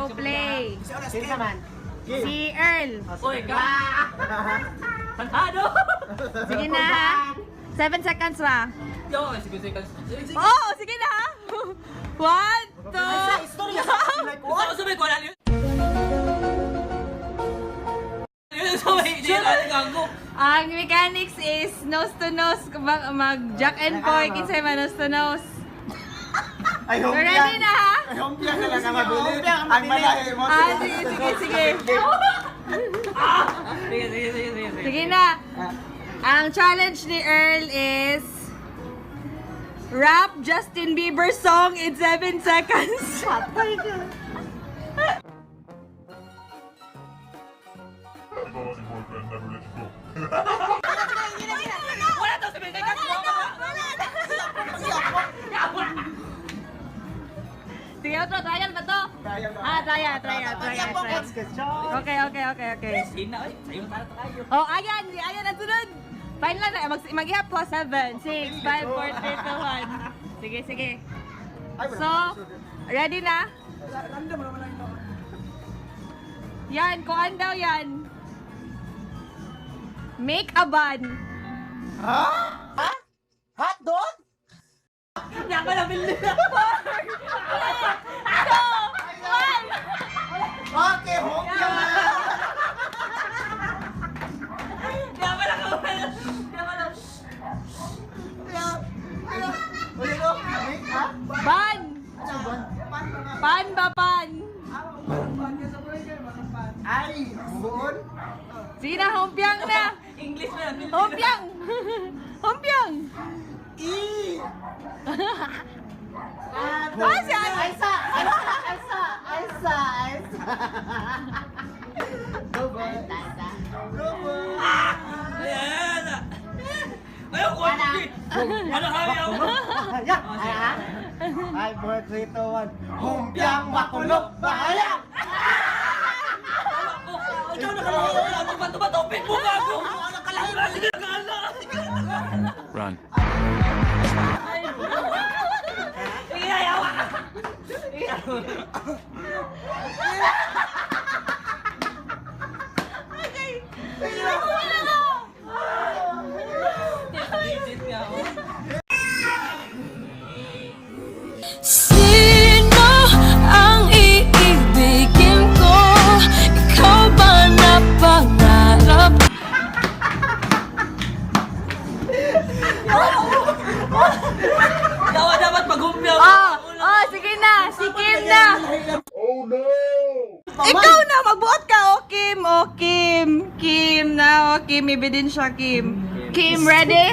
So play. Sino ka man? Si Earl. Uy, ka! Tantado! Sige na ha. 7 seconds ba? Yo, sige, sige. Sige, Oh, sige na ha. 1, 2, Istorya sa Gusto ko sabihin ko, wala yun. Yun, sabi, hindi yun, ano, gago. Ang mechanics is nose to nose, mag jack and fork, kinsay man nose to nose. Ay, Ready na ha? Ay, humpia ka lang ang mabilis. Ang malahi mo. Ah, sige, sige, sige. Sige, sige, sige, sige, sige. Sige na. Ang challenge ni Earl is rap Justin Bieber song in 7 seconds. Boyfriend never let you go. Wala daw sabihin, teka, kuha ka. Sige, otro, trial ba to? Ah, trial, trial, trial, trial. Okay. Sina, oy, sa'yo tayo tayo. Oh, ayan, ayan, ang sunod. Final na, mag-ihap po. 7, 6, 5, 4, 3, 2, 1. Sige, sige. So, ready na? Yan, kuan daw yan. Make a bun. Hot dog? Nakalabil nila. 2, 1! Okay, humpia! Di ako lang, di ako lang. Ulit ko, make ha? Bun! Pan ba pan? Ay, buon? Sige na, humpiang na! English na. Humpiang! Humpiang! E! Ah, si Ate! Elsa! Elsa! Elsa! Elsa! Elsa! Go boy! Go boy! Ayan. Ayaw ko, ano, ano, ayaw. Yeah. 5, 4, 3, 2, 1. Humpiang makulog! Bahala! Ikaw nakalayo, wala akong bato-bato, open mo gago. Sige, gala. Run. Sige, ayaw. Legit nga ako. Sino ang iibigin ko? Ikaw ba na pangarap Dawa dapat maghumpya. Oh, oh, sige na! Si Kim na! Oh no! Ikaw na! Magbuot ka! Oh, Kim! Oh, Kim! Kim na! Oh, Kim! Ebidensya, Kim. Kim, ready?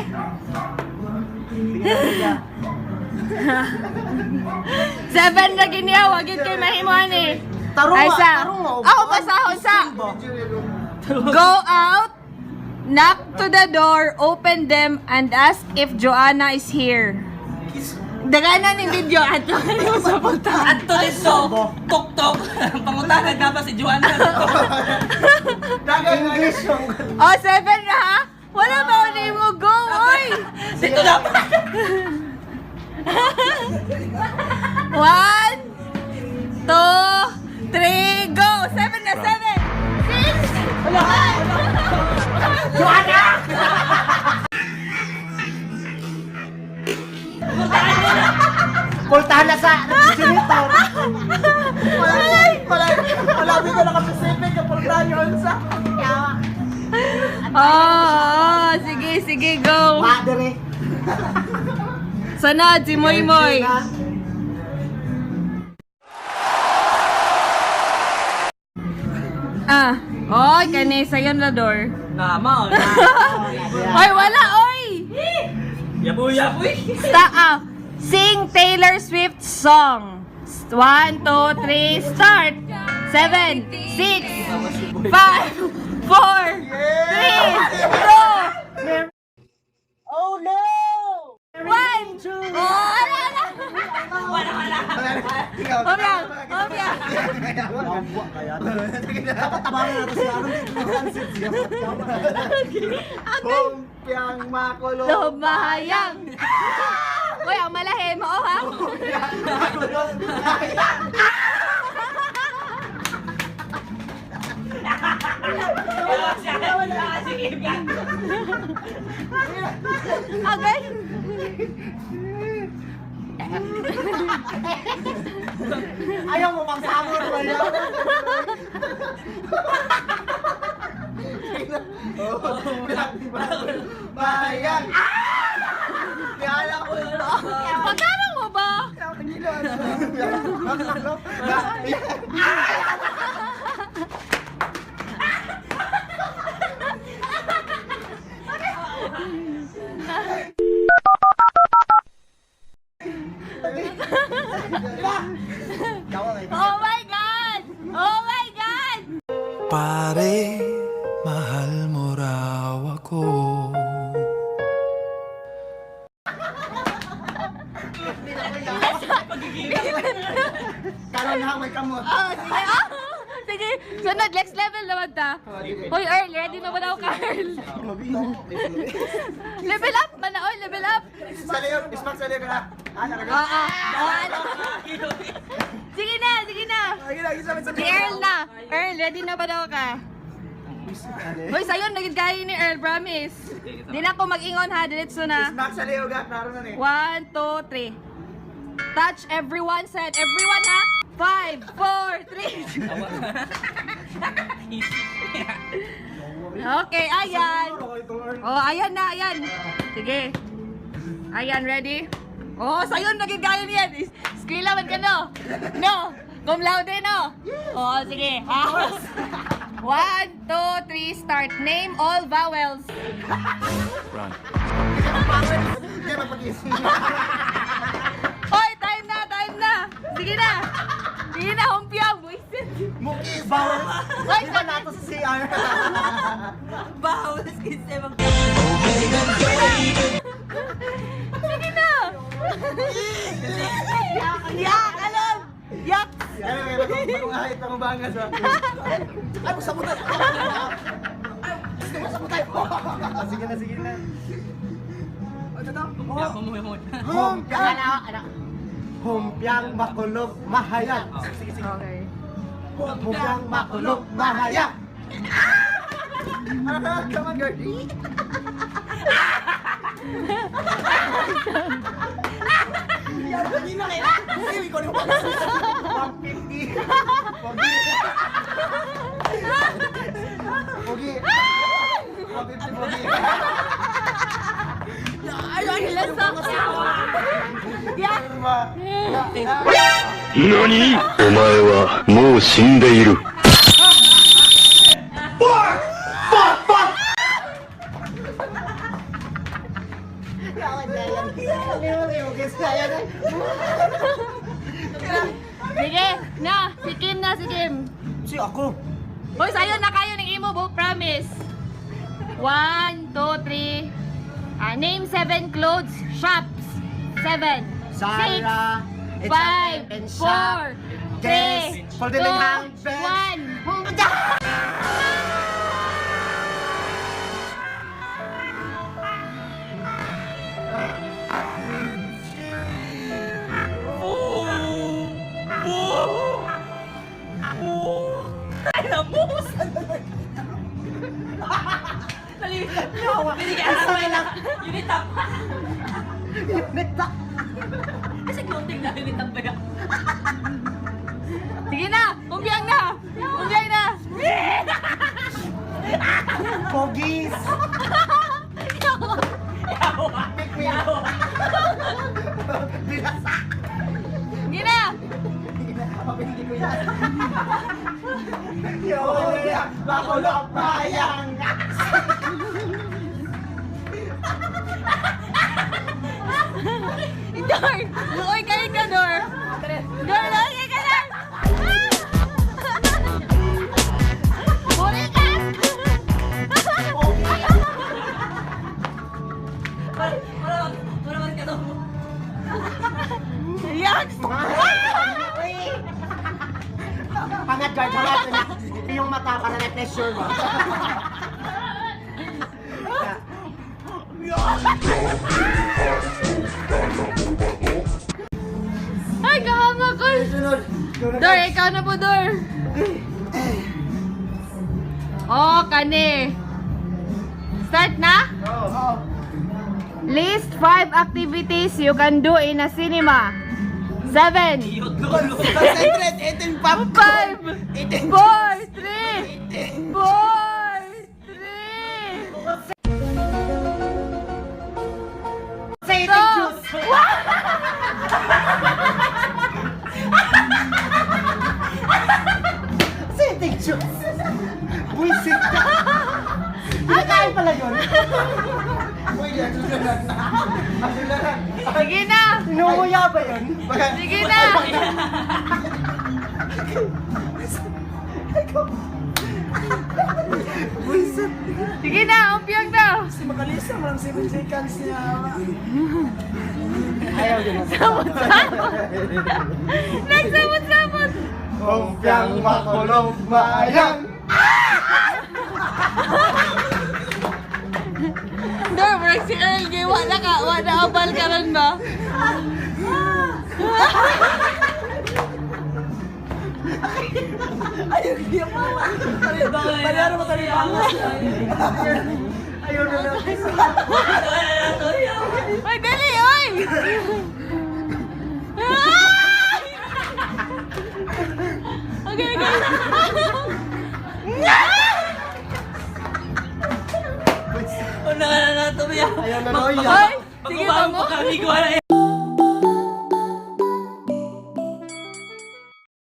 Seven na giniya. Wagin kay mahimuan eh. Tarong Ay, sa. tarong nga, Ako basahon sa. Go out, knock to the door, open them, and ask if Joanna is here. Daganan ng video at mo sa punta. Ato dito, tok-tok. Pangutanan na ba si Joanna? English yung... Oh, seven na ha? Wala ba ako mo? Go, oy! Dito dapat. One, two, three, go! Seven na, seven! Six! Five! Pultahan na sa refrigerator. Wala, wala, wala, wala ko naka-Pacific, kapultahan yun sa... Oh, oh, sige, sige, go! Madre. Sunod, si Moy Moy. Ah, oy, kani sayon na door. Nama, na. Oy, wala, oy! Yabu, yabu. Sta ah, sing Taylor Swift song. 1, 2, 3, start! 7, 6, 5, 4, 3, 2, Oh no! 1! Oh, ala, ala! Wala, wala. Homyang! Homyang! Dapat tabangan natin sila. Anong dito? Humpiang makulog! Lumahayang! Uy, ang malahe mo, oh, ha? Makulog! Yawa siya. Ah, sige, gago. Agay. Ayaw mo pang samor ba yun? Bayang! Kaya ko Pagkano mo ba? Oh my God! Oh my God! Pare, mahal mo raw ako. Karon na may kamot. Oh, sige. Oh, sige. Sunod, next level naman ta. Hoy, Earl, ready na ba daw ka, Earl? Level up man na, oy, level up. Sa leon, ismak sa leon ka na. Ah, naraga. Oo. Oo, ano? Sige na, sige na. Lagi lagi sa Si Earl na. Earl, ready na ba daw ka? Hoy, sayon, naging kaya ni Earl, promise. Di na ako mag-ingon ha, diretso na. Ismak sa leon ka, klaro na ni. One, two, three. Touch everyone said. Everyone ha? Five, four, three. Okay, ayan. Oh, ayan na, ayan. Sige. Ayan, ready? Oh, sayon, naging kaya niyan. Skwila man ka, no? No. Cum laude, no? Oh, sige. Ha? One, two, three, start. Name all vowels. Run. Hindi magpag-isip. Hoy, time na, time na. Sige na. Sige na, humpya, buisit. Mukis! Bawal! Ay, Di ba nato sa CR? Bawal kasi mag- Sige na. Yak, alam. Yak. Anyway, bagong ahit ang bangas ha. Ay, masabutan! Masabutan! Sige na, sige na. Yawa mo mo. Humpiang! Humpiang makulog mahayag. Sige, sige. Okay. Humpiang makulog mahayag. Ah, come on, girl. Yan, kanina kaya. Ay, ikaw yung 150. Pogi. Pogi. 150, pogi. Ay, ay, lasak. Yak. 何お前はもう死んでいる。 Sige, na. Si Kim na, si Kim. Si ako. Hoy, sayo na kayo ng imo book, promise. One, two, three. Ah, name seven clothes shops. Seven. Zara, Six, five, H&M, four, three, Guess, two, Folding Hand, one. Ay, namus! Nalilito. Binigyan ka na. Unit up. Unit up. Kasi konting na unit up ba yan? Sige na, umiyang na. Umiyang na. Pogis. Yawa. Pick me. Yawa. Binasa. Sige na. Mapindi ko yan. Yo, makulog mahayag. Dor, luoy kayo ka, Dor. Dor, luoy ka, Dor. Burikas! Para, para, para mag ka Yaks! Pangat guard, pangat. Yung mata para na pressure mo. Ay, kahama ko. Sunod. Dor, ikaw na po, Dor. Oh, kani. Start na? Oo. List 5 activities you can do in a cinema. 7, Concentrate, eating popcorn. 5, Eating 4, 3, 4, 3, Say eating juice. Say eating juice. Buisit ka. Pinakain pala yun. Uy, asulan na. Asulan na. Sige na! Inuuya ba yun? Sige na! Buisit. Sige na, umpiyag na! Si Makalisa, walang 7 seconds niya. Ayaw din. Samot-samot! Nagsamot-samot! Umpiang makulong mayang. Dor, murag si Earl gay wala ka, wala abal karon ba? Palaro mo tayo bangas. Ayaw na lang. Ay, dali, oy! Ah! Okay, okay. Una ka na na, Tobias. Ayaw na na, Ay, sige Pag-umago ba mo? pa kami, gawa na.